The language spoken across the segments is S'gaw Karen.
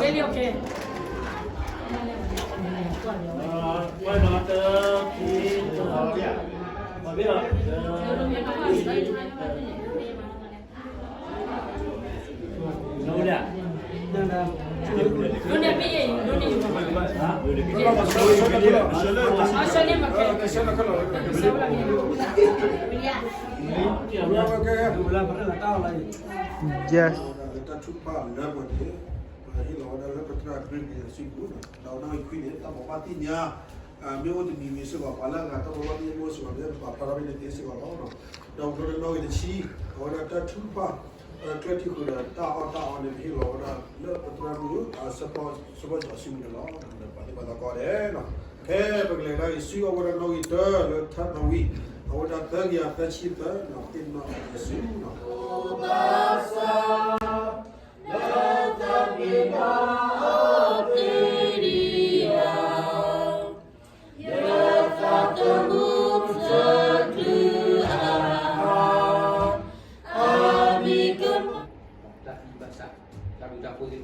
Really, okay. တၢ်ထုကဖၣ်လၢပှဲၤန့ၣ် ဟ့ၣ်လီၤဝဲဒၣ်လၢပသရၣ်ခရံာ်ပယီၤစုပူၤ, ဒီးနီၣ်ဂံၢ်ခွံန့ၣ် တၢ်ဘိးဘၣ်သ့ၣ်ညါ မ့ၢ်အိၣ်တမံၤမံၤစ့ၢ်ကီး ပှၤလၢအဂၤတၢ်ဘိးဘၣ်သ့ၣ်ညါမ့ၢ်အိၣ်စ့ၢ်ကီးန့ၣ် ပပာ်ဖျါထီၣ်ဘၣ်န့ၣ်သ့စ့ၢ်ကီးလီၤ. ဒီးပှၤနီၣ်ဂံၢ်တဆံ အဝဲဒၣ်တၢ်ထုကဖၣ် ကျဲထံဃုာ်ဒီးတၢ်အီၣ်တၢ်အီန့ၣ် ပဟ့ၣ်လီၤဝဲဒၣ်လၢပသရၣ်မုၣ် အဆၢဖီစီၤစုမုၢ်န့ၣ်လီၤ. ပှၤသ့ၣ်ပှၤသးကီဒဲးလီၤ. ဖဲပကလဲၤဒၣ်ယစုအဝဲဒၣ်နီၣ်ဂံၢ်တၢလၢထါနီၣ်ဝံၤ အဝဲဒၣ်သၢကယၤသၢဆံသၢ သ့ၣ်နီၣ်ယစုလီၤ. တၢ်သံဘၣ်ဆၣ် တၢ်ဘျုးတၢ်ဖှိၣ်သ့ၣ်တဖၣ်စံးကတိၤဒံးတၢ်အဃိ တၢ်ဘျုးဒိၣ်မးလီၤ. ဒီးစံးဘျုးပှၤဟံၣ်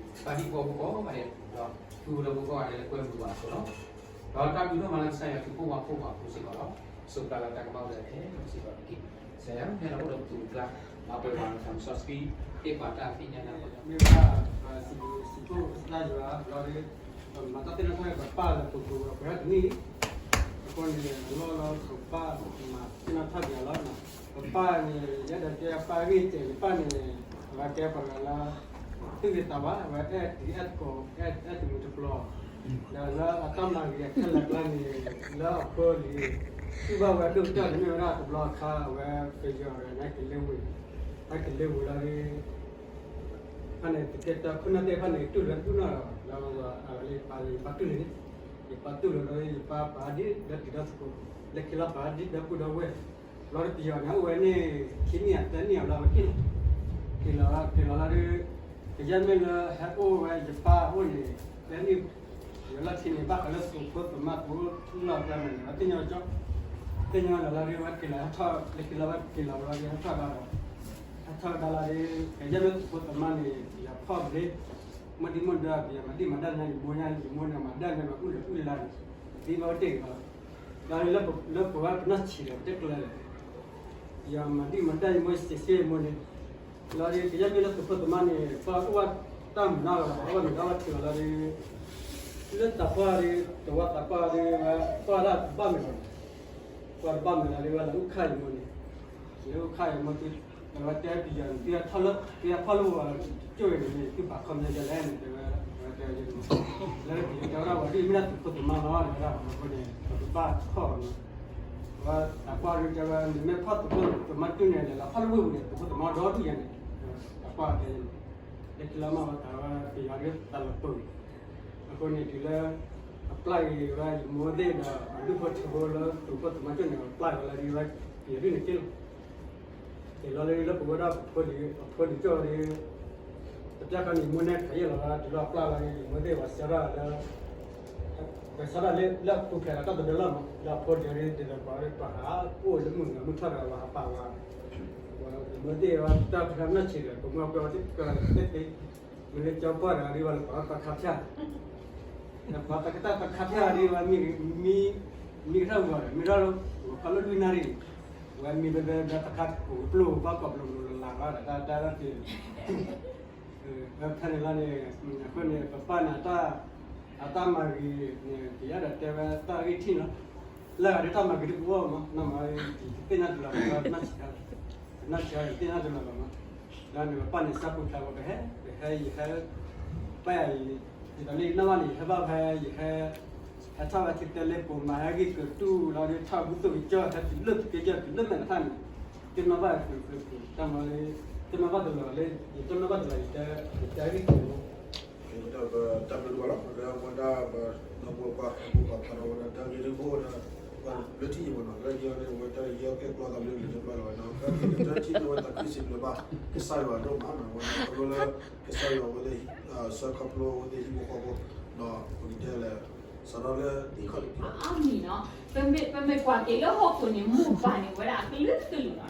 ဖိဃီဖိကိးဂၤဒဲး ဒီးသူၣ်ဝဲဒီးဖိကိးဂၤဒဲးလၢကွဲမုာ်ဘၣ်အဃိလီၤ. ဒီးတၢ်ဘျုးဒိၣ်မးလၢကစၢ်ယွၤသူၣ်ဖှိၣ်ဝါဖှိၣ်ပှၤအဃိစ့ၢ်ကီးလီၤ. ဆိၣ်ဂ့ၤလၢတၢ်ကမၣ်ဝဲဒၣ်ထဲစ့ၢ်ကီးတက့ၢ်. ကစၢ်ယွၤ ဟဲလီၤအိၣ်ဒီးပသူၣ်ပကျါ မၤပှဲၤပှၤလၢသးစီဆှံ ဟ့ၣ်ပှၤတၢ်သ့ၣ်ညါနၢ်ပၢၢ် မ့ၢ်ဘၣ်ပစံးဘျုးစံးဖှိၣ်ကစၢ်ယွၤလီၤဒီး ပမၤတၢ်သ့ၣ်နီၣ်ထီၣ်က့ၤပပၢ်လၢပပူၤပှဲၤတနံၣ်လံ. အဃိန့ၣ် အလီၢ်လီၤပပၢ်မၤသ့ၣ်နီၣ်ထီၣ်က့ၤအီၤလီၤ. ပပၢ်န့ၣ် ယဲဒၣ်တဲပၢ်ဂ့ၢ်ကဲး ယပၢ်န့ၣ် အဝဲကဲပှၤဂၤလၢ သူၣ်ဂ့ၤသးဝါ အဝဲအဲၣ်တံၤအဲၣ်သကိး အဲၣ်တမုာ်တပျီၤ ဒီးလၢအတၢ်မၤဂ့ၤအခဲလၢာ်ကျါန့ၣ် လၢအဖိလံၤ သူၣ်ဘၣ်ဝဲဒိၣ်ကတၢၢ်န့ၣ်မ့ၢ်ဝဲဒၣ်တဘျီအခါ အဝဲပယီၤဒီး ဟဲက့ၤလၢဝ့ၢ် ဟဲက့ၤလၢဝ့ၢ်လီၤဒီး ဖဲန့ၣ် တကဲတၢ်ခိၣ်နၢ်သ့ၣ်တဖၣ်န့ၣ် တူၢ်လိာ်ဝဲတူၢ်နီၢ်လီၤ. ဒီးအဝဲလၢပၢ်လံၤ ပၢ်တူၢ်လိာ်န့ၣ် ယပၢ်တူၢ်လိာ်ဒီး ယပၢ်ပာ်ဒ်ဒီးတုၤဒီးသကိး လၢခံလီၤပာ်ဒ်ဒီပုၢ်ဒီဝဲၢ် လီၤဒီးပယီၤန့ၣ် အိၣ်ဝဲန့ၣ် ခံနံၣ်အသၢနံၣ်အဘျီဝဲက့ၤလီၤ က့ၤလီၤက့ၤလီၤလီၤဒီး ကယဲၢ်မ့ၢ်လၢဟဲအိၣ်ဝဲယပၢ်အအိၣ်န့ၣ် သၢနံၣ် ယလီၢ်ခံန့ၣ် ဘၣ်ဃးလၢသုးဖိသမါဖိလီၢ်ကျါန့ၣ် ဝဲသ့ၣ်ညါကၠီ သ့ၣ်ညါလီၤလီၤဒီး ဝဲက့ၤလီၤဟဲထီၣ်လၢခံလီၤဝဲက့ၤလီၤလီၤဒီး ဟဲထီၣ်ဒါလီၤ ဟဲထီၣ်ဒါလီၤဒီး ကယဲၢ်မ့ၢ်သုးဖိသမါန့ၣ် ယဖီၣ်ဘျ့ မ့ၢ်ဒ်မ့ၢ်ဒၢ ပယီၤမၤဒံၣ်မၤဒၢ်န့ၣ် ယမိၢ်ညါ ယမိၢ်န့ၣ်မၤဒၢ်န့ၣ် မၤအူၣ်လၢအူၣ်လၢ်လၢ်န့ၣ် သံဘၣ်ဝဲတ့ၢ်က့ၤလီၤ ဒီးလၢပဝဲပနီၢ်ဆံးဒီး ပတကျၢၤလၢၤ ယမၤဒံၣ်မၤဒၢ်ယမိၢ် စံးဆၢယမိၢ်န့ၣ် လီၤဒီး ကယဲၢ်မ့ၢ်လၢသုးဖိသမါန့ၣ် ပှၤအိၣ်ဘၣ်တၢ်မုာ်နီၢ်လီၤ ပှၤအိၣ်ဘၣ်မုာ်နီၢ်ဘၣ်ထံလီၤလီၤဒီး လၢတၢ်ပှၢ်ဒီး တဝီတၢ်ပှၢ်ဒီး ပှၢ်ဒၣ်တဘၣ်မုာ်လီၤ ပှၢ်တဘၣ်မုာ်လီၤဒီး ဝဲလၢအိၣ်ခါယမိၢ်န့ၣ် လၢအိၣ်ခါယမိၢ် အဝဲတဲပယီၤန့ၣ် သုဟဲထီၣ်လၢ သုဟဲဖီၣ်လၢဝဲ ကၠိၣ်အံၤန့ၣ် သုပာ်ခီမ့ၢ်ဒ်လဲၣ်န့ၣ် တဲဝဲ အဝဲတဲယမိၢ် လၢပယီၤတဲဝဲဒၣ်ဝဲဒ် မ့ၢ်ဒၣ်သုးဖိသမါလီၤ တဲဝဲဒၣ် အဃိန့ၣ် ပကဘၣ်ဖီၣ်အီၤန့ၣ် အဝဲတၢ်ပှၢ်ဒီးတဲဝဲ နမ့ၢ်ဖီၣ်သုးဖိသမါကၠိၣ်န့ၣ် လဲၤလီၤဖီၣ်လၢဝ့ၢ်ပူၤန့ၣ် သုးဖိသမါဒီဒူၣ်ယဲန့ၣ် တၢ်ပှၢ်တဲန့ၣ် လၢခံလီၤမးဝဲတၢ်ဝဲ ပယီၤဒ်တၢ်လီၤပၢၢ် အဃိန့ၣ်တုၤလၢ အပျၢ်က့ၤဝဲယမိၢ်သ့ၣ်ဒီး အဒူၣ်ဖိထၢဖိလၢသုးဖိသမါကၠိၣ်န့ၣ် အပျၢ်က့ၤဝဲလၢဒ်ဝဲ ပယီၤဒ်န့ၣ်က့ၢ်လီၤ က့ၤလီၤလၢလၢပဝဲဒၣ်ပဖိလံၤ အဖိလံၤကၠိၣ်ဒီး တပျၢ်ခါန့ၣ် မိၢ်န့ၢ်ခးယဲၢ်လီၤ တုၤလီၤအပျၢ်လီၤဒီး ယမိၢ်သ့ၣ်ပှၤဆှၢထီၣ်လၢ ပှၤဆှၢထီၣ်လၢ လၢအပူၤဖျဲးလီၤတၢ်တဒၢလီၤမး လၢအဖိလံၤဒီး ပှၤဟးအိၣ်လၢမုၢ်ဂၤမုၢ်ထီၣ်ဒီး ပှၤဟးပာ်ဝဲ ယမိၢ်သ့ၣ်ဝဲတၢ်ဖဲနီၢ်ဆံးဒီး ပမိၢ်ပှၢ်ဝဲသ့ၣ်ကသ့ မ့ၢ်လၢကၠီပှၢ်ဒီး ဒ်ဝဲလၢပှၤတၢ်ခါဖၠၣ် ပှၤတၢ်ခါဖၠၣ်ဒ်ဝဲ မံ မံကထၢၣ်ဂီၤဒီး မ့ၢ်ထီၣ်လၢ ဂီၤခီလၢလွံၢ်နၣ်ရံၣ် ဝဲမံဘဲဘဲဘဲတခါ ကိးပျိၢ်ဘၣ်ကိးပျိၢ်လၢလၢ်လၢ်ဒီး တၢ်တၢ်တၢ်တ့ၢ် ဖဲန့ၣ်လီၤန့ၣ် အဃိန့ၣ် ပပၢ်န့ၣ် အတၢ်မၤဂ့ၤန့ၣ် ကယဲၢ်ဒီးတဲဝဲတၢ်ဂ့ၢ်ထံၣ်လီၤ လၢဂၤဒ်တၢ်မၤဂ့ၤတပူၤအီၤမး နီၢ်မၤဂ့ၤ တသ့ၣ်နီၣ်တလီၤ နီၢ်ဆံးတၢ် နီၢ်ဆံးတၢ်တသ့ၣ်နီၣ်တလီၤဘၣ်မး လၢန့ၣ် ပပၢ်န့ၣ် စၢ်ပူၤဖျါဝဲ ပဟဲ ပဟဲ ယဟဲ ပၢ်ယၤအံၤ ယတၢ်လၢယနီၢ်ဘၣ်န့ၣ် ယဟဲဘၣ်ဖဲ ယဟဲ ဟဲထီၣ်ဝဲထံတဲလၢပိာ်မၤဟဲဂံၢ်ကတူၢ်လီၤဒီး ထီၣ်ဘူၣ်သိၣ်ကစၢၢ် ဟဲတုၤလၢသုးက့ကၢၢ် တုၤလၢမဲာ်တဖၣ်န့ၣ် တနီၣ်ဘၣ်ဖျိဖျိဖျိ တၢ်မၤလၢ တနီၣ်ဘၣ်တလီၤလၢ ယတနီၣ်ဘၣ်တလီၤ ယတဲ ယတဲဂံၢ်ကီ တၢ်ဘျုးတဘၣ်လီၤ ဒီးအဝဲဒၣ်ပနီၢ်ပိၢ်ပှၢ် ဟဲပိၢ်ပှၢ်ဖးထီၣ်ဝဲဒၣ်တၢ်ဂ့ၢ်တဘိဒီး ပှၤလၢထံၣ်ယံၤမးနီၤ လၢယၤန့ၣ် အဝဲတၢ်ယီၤကဲကျီသးဘျုးလၢယပျၢ်လီၤဝဲနီၤ တၢ်ထံၣ်န့ၢ်ဝဲသးခုစံးဘျုးဘၣ် ကစၢ်ယွၤဒိၣ်မးနီၤ အဝဲန့ၣ် ခီဖျိလၢ ကစၢ်ယွၤအဝဲသ့ၣ် ဆၢခီဖျိအဝဲသ့ၣ်ဟံၣ်ဖိဃီဖိ ဒီးပကတဲလဲၣ် စးထီၣ်လၢနံၣ်ခီၣ်လံၣ် အါမံၤနီၤ ပမ့ၢ်ကွၢ်က့ၤလၢဟီၣ်ခိၣ်န့ၣ် မိၢ်ပၢ်န့ၣ် ဝဲဒၣ်အကလုာ်ကလုာ်လီၤ.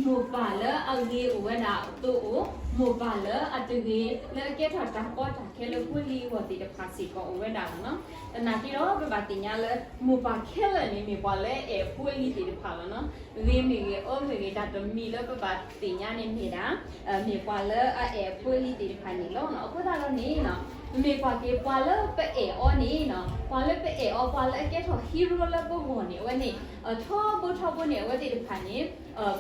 မိၢ်ပၢ်လၢအဂ့ၤအိၣ်ဝဲဒၣ်အသိးအိၣ်, မိၢ်ပၢ်လၢအတဂ့ၤ လၢအကဲထီၣ်တၢ်ကီတၢ်ခဲလၢဖိလံၤအဂီၢ်သ့ၣ်တဖၣ်စ့ၢ်ကီးအိၣ်ဝဲဒၣ်လီၤနီၤ. သနာ်က့ဒီး ပဘၣ်သ့ၣ်ညါလၢ မိၢ်ပၢ်ခဲလၢာ်န့ၣ် မ့ၢ်ပှၤလၢအအဲၣ်အဖိအလံၤသ့ၣ်တဖၣ်လီၤနီၤ. ဂ့ၤမ့ၢ်ဂ့ၤ အၢမ့ၢ်ဂ့ၤ တၢ်တမံၤလၢပဘၣ်သ့ၣ်ညါန့ၣ်မ့ၢ်ဒၣ် မ့ၢ်ပှၤလၢအအဲၣ်အဖိအလံၤသ့ၣ်တဖၣ်န့ၣ်လီၤနီၤ. အဃိသတးဒီးန့ၣ် ပမ့ၢ်ကွၢ်က့ၤပှၤလၢပအဲၣ်အီၤန့ၣ်နီၤ, ပှၤလၢပအဲၣ်အီၤ ပှၤလၢအကဲထီၣ် hero လၢပဂီၢ်န့ၣ် အဝဲန့ၣ် ထီဘိထီဘိန့ၣ် အဝဲသ့ၣ်တဖၣ်န့ၣ်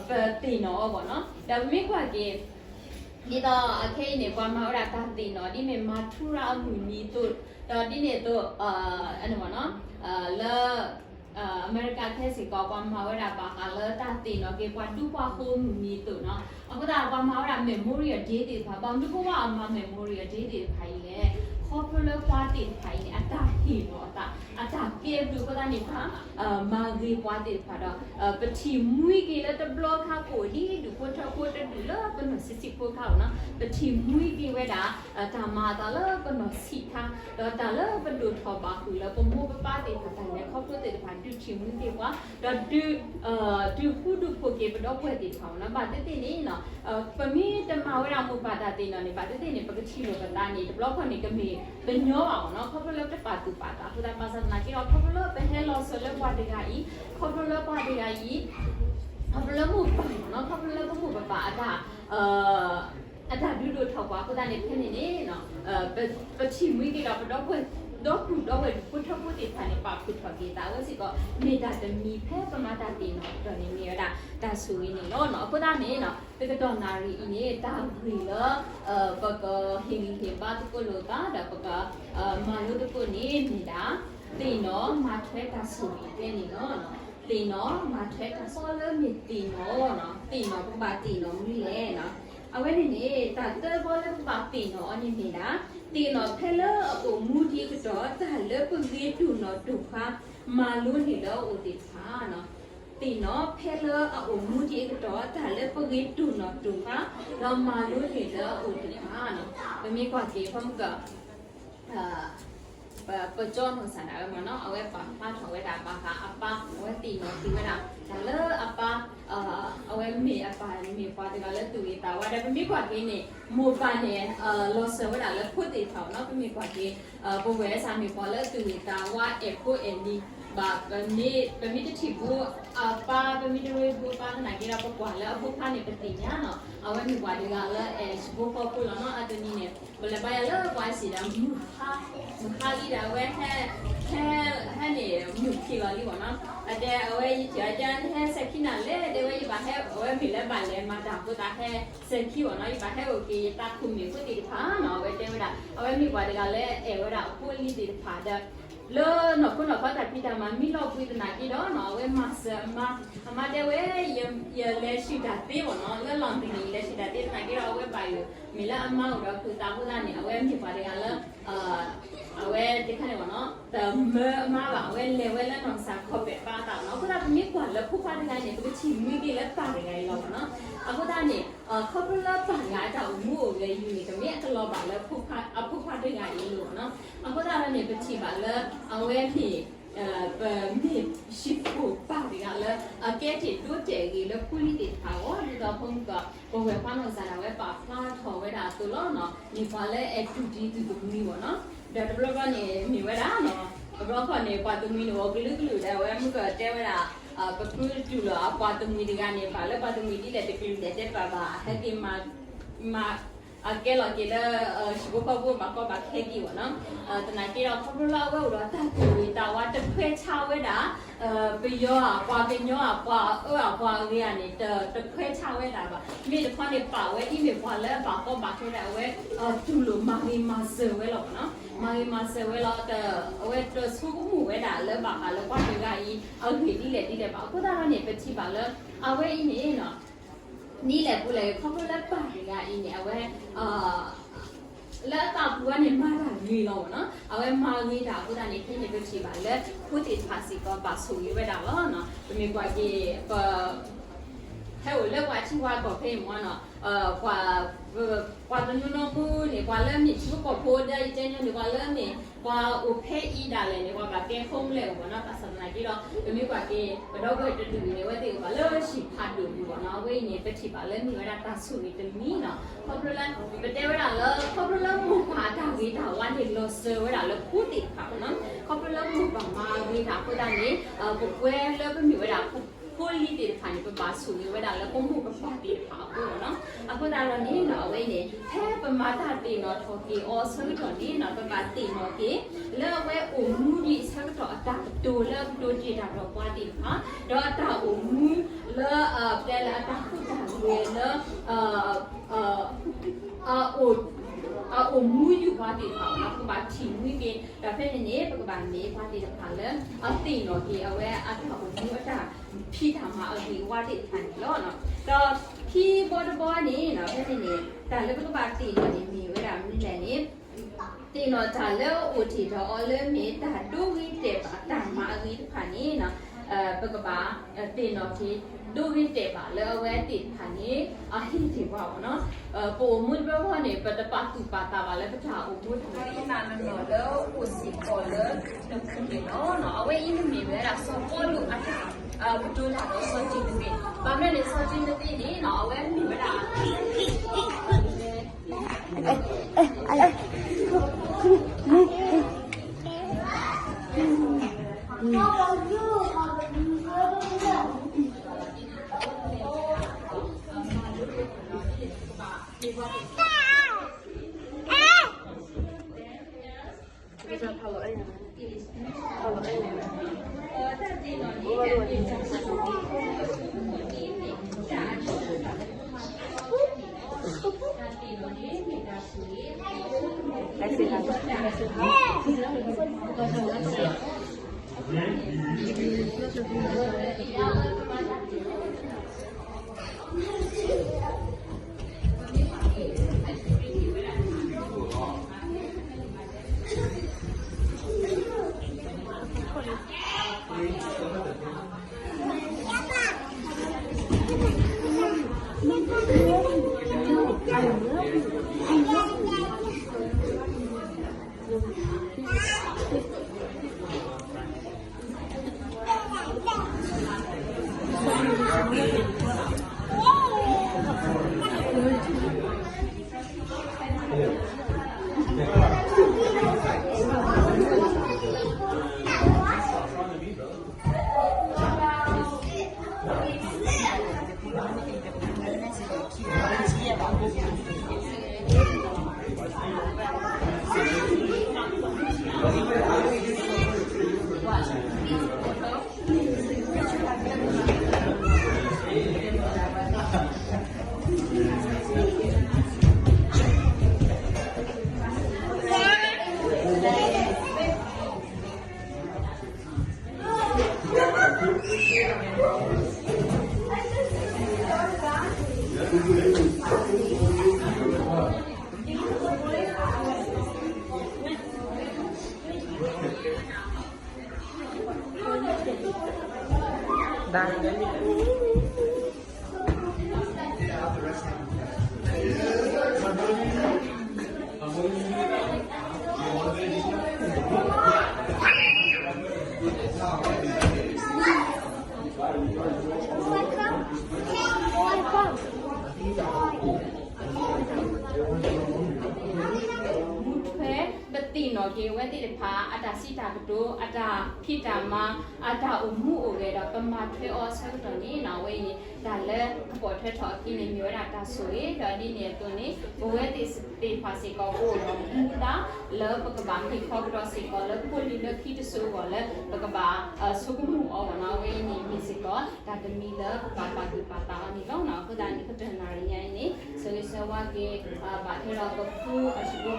ပသ့ၣ်နီၣ်အီၤဘၣ်နီၤ. ဒီးပမ့ၢ်ကွၢ်က့ၤ ဒ်သိးအခဲအံၤန့ၣ် ပှၤမၤဝဲဒၣ်တၢ်သ့ၣ်နီၣ် ဒ်မ့ၢ် Mathura အမုၢ်နံၤအသိး, ဒီးဒ်န့ၣ်အသိး လၢ အမဲရကၤခဲစ့ၢ်ကီး ပှၤမၤဝဲဒၣ်ဘၣ်ဃးလၢတၢ်သ့ၣ်နီၣ်က့ၤပှၤဒူပှၤယိၤအမုၢ်နံၤအသိးနီၤ. အဃိသတး ပှၤမၤဝဲဒၣ် Memorial Day သ့ၣ်တဖၣ် ဘၣ်မနုၤဃိဝဲအမၤ Memorial Day သ့ၣ်တဖၣ်အံၤလဲၣ်. ခီဖျိလၢပှၤသ့ၣ်တဖၣ်အံၤန့ၣ် အတၢ်ဟ့ၣ်လီၤအသး အတၢ်ကဲဘျုးအဃိသတးန့ၣ် ပှၤမၤဂ့ၤပှၤသ့ၣ်တဖၣ်ဒီး ပထံၣ်မှံက့ၤလၢတဘျီခါ ပအိၣ်ဒ်ဒူၣ်ဖိထၢဖိတဒူၣ်လၢပနီၢ်ဆံးဆံးဖိခါအံၤနီၤ, ပထံၣ်မှံက့ၤဝဲဒၣ် တၢ်မၤအသးလၢပနီၢ်ဆံးခါ, ဒီးတၢ်လၢပဒိၣ်ထီၣ်ဘၣ်ဃုာ်လၢပမိၢ်ပပၢ်သ့ၣ်တဖၣ် တၢ်လဲၤခီဖျိသ့ၣ်တဖၣ် ဒုးထံၣ်မှံက့ၤပှၤ ဒီး ဒုးဃူဒုးဖိးက့ၤပဒီပုၢ်ဝဲၢ်သ့ၣ်တဖၣ်အံၤနီၤ. ဘၣ်သ့ၣ်သ့ၣ်န့ၣ် ပမ့ၢ်တမၤဝဲဒၣ်မိၢ်ပၢ်တၢ်သ့ၣ်နီၣ်န့ၣ် ဘၣ်သ့ၣ်သ့ၣ်န့ၣ် ပကထံၣ်လိာ်ပသးန့ၣ် တဘျီခီန့ၣ် ကမ့ၢ်ပညီဘၣ်အီၤနီၤ. ခီဖျိလၢပတပာ်သူၣ်ပာ်သးအဃိသတး ဘၣ်ဆၣ်သနာ်က့ဒီး ခီဖျိလၢပဟဲလီၤစၢၤလၢပှၤတဂၤအံၤ, ခီဖျိလၢပှၤတဂၤအံၤ ခီဖျိလၢမိၢ်ပၢ်အံၤနီၤ, ခီဖျိလၢပမိၢ်ပပၢ်အတၢ် အတၢ်ဒုးဒိၣ်ထီၣ်ပှၤအဃိသတးန့ၣ် ဖဲန့ၣ်န့ၣ် ပထံၣ်မှံက့ၤဒီးပဒီပုၢ်ဝဲၢ် ဒီပုၢ်ဝဲၢ်ဒူၣ်ဖိထၢဖိသ့ၣ်တဖၣ်န့ၣ် ပာ်ဖှိၣ်ထီၣ်က့ၤသးဝဲစ့ၢ်ကီး မ့ၢ်တၢ်တမံၤဖဲပမၤတၢ်သ့ၣ်နီၣ်အတီၢ်န့ၣ် မ့ၢ်ဝဲဒၣ်တၢ်ဆိၣ်ဂ့ၤန့ၣ်လီၤ. အဃိသတးန့ၣ် တကတီၢ်နၣ်ရံၣ်အံၤန့ၣ် တၢ်ဂ့ၢ်လၢ ပကဟ့ၣ်ဂံၢ်ဟ့ၣ်ဘါသကိးလိာ်သးဒီးပက မၤလိသကိးန့ၣ်မ့ၢ်ဒၣ် သ့ၣ်နီၣ်မၤထွဲတၢ်ဆိၣ်ဂ့ၤအကျဲန့ၣ်လီၤ. သ့ၣ်နီၣ်မၤထွဲတၢ်ဆိၣ်ဂ့ၤ လၢမ့ၢ်သ့ၣ်နီၣ်နီၤ, သ့ၣ်နီၣ် ပကဘၣ်သ့ၣ်နီၣ်မနုၤလဲၣ်နီၤ. အဝဲန့ၣ်န့ၣ် တၢ်သၢဘီလၢပဘၣ်သ့ၣ်နီၣ်အီၤန့ၣ်မ့ၢ်ဒၣ် သ့ၣ်နီၣ်ဖဲလၢအအိၣ်မူဒံးအကတီၢ် တၢ်လၢပဂ့ၤတိၢ်နီၣ်တိၢ်ဖှါ မၤလိန့ၢ်လၢအအိၣ်သ့ၣ်တဖၣ်နီၤ. သ့ၣ်နီၣ်ဖဲလၢအအိၣ်မူဒံးအကတီၢ် တၢ်လၢပဂ့ၤတိၢ်နီၣ်တိၢ်ဖှါ ဒီးမၤလိန့ၢ်လၢအအိၣ်သ့ၣ်တဖၣ်နီၤ. ပမ့ၢ်ကွၢ်က့ၤ ဖီမုၢ်က ပ ပကၠီနီၢ်စၢ်ဒၣ်ဝဲမ့ၢ်နီၤ အဝဲပာ်ဖျါထီၣ်ဝဲဒၣ်ဘၣ်ဃးအပၢ် အဝဲသ့ၣ်နီၣ်က့ၤဝဲဒၣ် တၢ်လၢအပၢ် အဝဲမ့ၢ်အပၢ်မ့ၢ်ပှၤတဂၤလၢသူၣ်ဂ့ၤသးဝါဒီး ပမ့ၢ်ကွၢ်က့ၤန့ၣ် မိၢ်ပၢ်န့ၣ် လီၤစၢၤဝဲဒၣ်လၢဖိသ့ၣ်တဖၣ်နီၤ ပမ့ၢ်ကွၢ်က့ၤ ပဝဲစ့ၢ်မ့ၢ်ပှၤလၢသူၣ်ဂ့ၤသးဝါ အဲၣ်ဖိအဲၣ်လံၤ ဘၣ် ပမ့ၢ်တထံၣ်ဘၣ်အပၢ် ပမ့ၢ်တရ့ဘၣ်အပၢ်သနာ်က့ဒီး ပကွၢ်လၢအဖိခွါန့ၣ် ပသ့ၣ်ညါနီၤ အဝဲမ့ၢ်ပှၤတဂၤလၢအဲၣ်ဟံၣ်ဖိဃီဖိလီၤနီၤ. အတနံၤန့ၣ် ပလဲၤဘါယွၤလၢပှၤစံၣ်ဒီး မုၢ်ဟါလံဒီး အဝဲ ဟဲ ဟဲန့ၣ် မုၢ်ခံးလီၤလံမ့ၢ်နီၤ. အတဲအဝဲ ယထံၣ်အတဲ နဟဲစဲၤခံနၤလဲၣ် တဲဝဲ ယဘၣ်ဟဲ အဝဲမ့ၢ်လၢဘၣ်လဲၤမၤတၢ်အဃိသတး ဟဲစဲၤခံမ့ၢ်နီၤ ယဘၣ်ဟဲအိၣ်က့ၤယသးခိၣ်မ့ၣ်ဖိသ့ၣ်တဖၣ်နီၤ အဝဲတဲဝဲဒၣ် အဝဲမ့ၢ်ပှၤတဂၤလၢအဲၣ်ဝဲဒၣ်အဖိအလံၤသ့ၣ်တဖၣ်ဒီး လၢနီၢ်ခိနီၢ်ခီတၢ်ဖံးတၢ်မၤမံလီၤပှံၤသနာ်က့ဒီးနီၤ အဝဲမၤစၢၤအမါ အမါတဲဝဲ ယလဲၤဆူၣ်တၢ်သ့မ့ၢ်နီၤ လၢလီၢ်မံၤန့ၣ် ယလဲၤဆူၣ်တၢ်သ့သနာ်က့ဒီး အဝဲဘၣ်ယိၣ် မ့ၢ်လၢအမါအိၣ်ဒီးအဃုာ်သးအဃိသတးန့ၣ် အဝဲမ့ၢ်ပှၤတဂၤလၢ အဝဲတခါန့ၣ်မ့ၢ်နီၤ တမၢအမါဘၣ် အဝဲလဲၤဝဲလၢနီၢ်ကစၢ်ခီၣ်ပဲာ်ဘါသးမ့ၢ်နီၤ. အဃိသတးပမ့ၢ်ကွၢ်လၢဖိခွါတဂၤန့ၣ် ပကထံၣ်မှံက့ၤလၢပၢ်တဂၤအံၤလီၤမ့ၢ်နီၤ. အဃိသတးန့ၣ် ခီဖျိလၢပၢ်တဂၤအတၢ်အိၣ်မူအိၣ်ဂဲၤအံၤန့ၣ် တမ့ၢ်အကလီၤဘၣ်လၢအဖိခွါတဂၤအံၤအလိၤမ့ၢ်နီၤ. အဃိသတးဒီးန့ၣ် ပထံၣ်ဘၣ်လၢ အဝဲန့ၣ် ပမ့ၢ်ဟံၣ်ဖိပၢ်တဂၤလၢ အကဲထီၣ်ဒိၣ်တဲာ်ဂ့ၤလၢဖိလံၤသ့ၣ်တဖၣ်အဂီၢ် ဒ်သိးဖိမုၣ်ကီး ပဝဲၢ်ခွါနီၢ်စၢ်ဒၣ်ဝဲပာ်ဖျါထီၣ်ဝဲဒၣ်အသိးလီၤနီၤ မ့ၢ်ပှၤလၢအဲၣ်တူၢ်တံၤတူၢ်တမှံၤမ့ၢ်နီၤ ဒီးတဘျီဘျီန့ၣ် မ့ၢ်ဝဲဒၣ်နီၤ တဘျီခီန့ၣ် ပှၤတမှံၤန့ၣ် အိၣ်ကလုာ်ကလုာ်ဒီး အဝဲမုၣ်ကီးတဲဝဲဒၣ် ပဃုတူၢ်လိာ်အပှၤတမှံၤတဂၤန့ၣ် ဘၣ်လၢပှၤတမှံၤဒ်လဲၣ်တကလုာ်လဲၣ်တဲပာ်ဘၣ် ဟဲက့ၤမၤ မၤ အကဲလီၤက့ၤလၢ ဟံၣ်ဖိဃီဖိဘၣ်ကီဘၣ်ခဲက့ၤမ့ၢ်နီၤ သနာ်က့ဒီး ခီဖျိလၢအဝဲအိၣ်ဒီးတၢ်သူၣ်ဂ့ၤသးဝါတခွဲးဆါဝဲဒၣ် ပယီၤဧါ ပှၤကညီဧါ ပှၤအၢအပှၤအဂ့ၤဧါန့ၣ် တခွဲးဆါဝဲဒၣ်ဘၣ်. မ့ၢ်တခီန့ၣ် ပာ်ဝဲဒ်မ့ၢ်ပှၤလၢအဘၣ်ကီဘၣ်ခဲဒၣ်ဝဲ တူၢ်လိာ်မၤဂ့ၤမၤစၢၤဝဲလီၤမ့ၢ်နီၤ မၤဂ့ၤမၤစၢၤဝဲလီၤ အဝဲတဆိကမိၣ်ဝဲဒၣ်လၢဘၣ်ဃးလၢပှၤတဂၤအံၤ အဂ့ၢ်ဒ်လဲၣ်ဒ်လဲၣ်ဘၣ်. အဃိသတးဒီးန့ၣ် ပထံၣ်ဘၣ်လၢ အဝဲအံၤန့ၣ် ဒ်လဲၣ်ပူၤလဲၣ် ခီဖျိလၢပၢ်တဂၤအံၤန့ၣ် အဝဲ လၢအသးပူၤဝဲန့ၣ် မၤတၢ်ဂ့ၤလီၤမ့ၢ်နီၤ အဝဲမၤဂ့ၤတၢ်အဃိသတးန့ၣ် ဖဲန့ၣ်ပထံၣ်ဘၣ်လၢ ဖိသ့ၣ်တဖၣ်စ့ၢ်ကီးဘၣ်ဆိၣ်ဂ့ၤဝဲဒၣ်လီၤ. ပမ့ၢ်ကွၢ်က့ၤ ပ ဟဲအိၣ်လၢပှၤထံပှၤကီၢ်ဖဲအံၤမ့ၢ်နီၤ, ပှၤ ပှၤတနီၤနီၤမူန့ၣ် ပှၤလၢမ့ၢ်ထံဖိကီၢ်ဖိဒီး ယတဲညီန့ၣ် ပှၤလၢမ့ၢ် ပှၤအိၣ်ဖဲအံၤဒၣ်လဲာ်န့ၣ် ပှၤဘၣ်ကဲ homeland အိၣ်ဘၣ်နီၤ, ဘၣ်ဆၣ်သနာ်က့ဒီး ပမ့ၢ်ကွၢ်က့ၤ ပဒီပုၢ်ဝဲၢ်တဒူၣ်န့ၣ် အဝဲသ့ၣ်အိၣ်ဘၣ်လၢဟံၣ်ဖးဒိၣ်ဒူၣ်ဘၣ်နီၤ, အဝဲအံၤန့ၣ် ပထံၣ်ဘၣ်လၢမ့ၢ်ဝဲဒၣ်တၢ်ဆိၣ်ဂ့ၤတမံၤနီၤ, ခီဖျိလၢ ပတဲဝဲဒၣ်လၢ ခီဖျိလၢမိၢ်ပၢ်အတၢ်ဂ့ၤတၢ်ဝါန့ၣ် လီၤစၢၤဝဲဒၣ်လၢဖိသ့ၣ်တဖၣ်ဘၣ်နီၤ, ခီဖျိလၢမိၢ်ပၢ်မၤဂ့ၤတၢ်အဃိသတးန့ၣ် ပဝဲလၢပမ့ၢ်ဝဲဒၣ် ဖိလံၤသ့ၣ်တဖၣ်န့ၣ် ပဘၣ်ဆိၣ်ဂ့ၤဝဲဒၣ်လၢပမိၢ်ပပၢ်သ့ၣ်တဖၣ်အဃိလီၤနီၤ. အဃိသတးဒီးန့ၣ်နီၤ အဝဲအံၤန့ၣ် ဖဲပမၤတၢ်သ့ၣ်နီၣ်ထီၣ်က့ၤအီၤအဆၢကတီၢ်န့ၣ်နီၤ ပဘၣ်သ့ၣ်နီၣ်က့ၤ လၢအဝဲအိၣ်မူဒံးအဆၢကတီၢ်အတၢ်ကတိၤလၢအကတိၤတ့ၢ်တၢ်ဒီးပှၤသ့ၣ်တဖၣ် ဒီးအတၢ်အိၣ်မူလၢ ပတဲလၢအတၢ်ဟူးတၢ်ဂဲၤလၢ အအိၣ်မူယူၢ်ပှၤသ့ၣ်တဖၣ်လီၤ. ပကဘၣ်ထံၣ်မှံက့ၤ ဒီးဖဲန့ၣ်န့ၣ် ပကဘၣ်မ့ၢ်ပှၤသ့ၣ်တဖၣ်လၢ အသ့ၣ်နီၣ်က့ၤအဝဲအတၢ်အိၣ်မူအတၢ်ဖံးတၢ်မၤအဂ့ၢ်အဝါသ့ၣ်တဖၣ်န့ၣ်လီၤ. ဒီးခံဘီတဘီန့ၣ်နီၤ ဖဲန့ၣ်န့ၣ် တၢ်လၢပကဘၣ်သ့ၣ်နီၣ်န့ၣ်မ့ၢ်ဝဲဒၣ်မနုၤလဲၣ်န့ၣ် သ့ၣ်နီၣ်တၢ်လၢအအိၣ်တ့ၢ်ဒီးအီၤလၢမ့ၢ်တၢ်ဒိဂ့ၤတဲာ်ဘၣ်တၢ်မၤအဂ့ၤတဖၣ်န့ၣ်နီၤ ပကဘၣ်သ့ၣ်နီၣ်က့ၤ ဒိဂ့ၤတဲာ်ဘၣ်လၢအဝဲသ့ၣ်တဖၣ်န့ၣ် အဟ့ၣ်တ့ၢ်ပှၤဘၣ်နီၤ. ပအိၣ်မူတဘျီဘျီန့ၣ် ပတပာ်သူၣ်ပာ်သးဘၣ်လၢပတၢ်အိၣ်မူတၢ် လၢအမ့ၢ်နီၢ်လၢအိၣ်စ့ၢ်ကီးလၢနပူၤန့ၣ်လီၤ. အဝဲအံၤန့ၣ်မ့ၢ်ဝဲဒၣ်စီၤပီလူးအတၢ်ကတိၤတၢ်ဒီးစီၤတံၤမသ့း, ဘၣ်မနုၤန့ၣ် စီၤတံၤမသ့းန့ၣ်နီၤ အဝဲမ့ၢ်ဝဲဒၣ် မူထွဲ ပသ့ၣ်နီၣ်က့ၤအဝဲသ့ၣ်တဖၣ် အတၢ်စံးတၢ်ကတိၤ အတၢ်ဖံးတၢ်မၤ အတၢ်အိၣ်မူအိၣ်ဂဲၤဒီး ပမၤထွဲအီၤအဆၢကတီၢ်န့ၣ်နီၤ အဝဲအံၤန့ၣ် တၢ်လၢကပိာ်ထွဲထီၣ်အခံန့ၣ် မ့ၢ်ဝဲဒၣ်တၢ်ဆိၣ်ဂ့ၤ ဒီးဒ်န့ၣ်အသိးန့ၣ် ပဝဲသ့ၣ်သ့ၣ်တဖၣ်စ့ၢ်ကီး ပအိၣ်ဒီးမူဒါလၢပကဘၣ်မ့ၢ်ခီကဒီးစ့ၢ်ကီးလၢဖိလံၤလၢခံတစိၤအဂီၢ်လၢ ပကဘၣ်ဆိကမိၣ်အီၤဘၣ်နီၤ အဝဲအံၤန့ၣ်မ့ၢ်စ့ၢ်ကီး တၢ်တမံၤလၢပကဘၣ်ပာ်သူၣ်ပာ်သးအီၤန့ၣ်လီၤ. အဃိသတးန့ၣ် ကတၢၢ်နၣ်ရံၣ်ညါအံၤန့ၣ် ဆၢဂ့ၤဆၢဝါက့ၤ ဘၣ်ထွဲဒီးပဖုအဟံၣ်ဖိ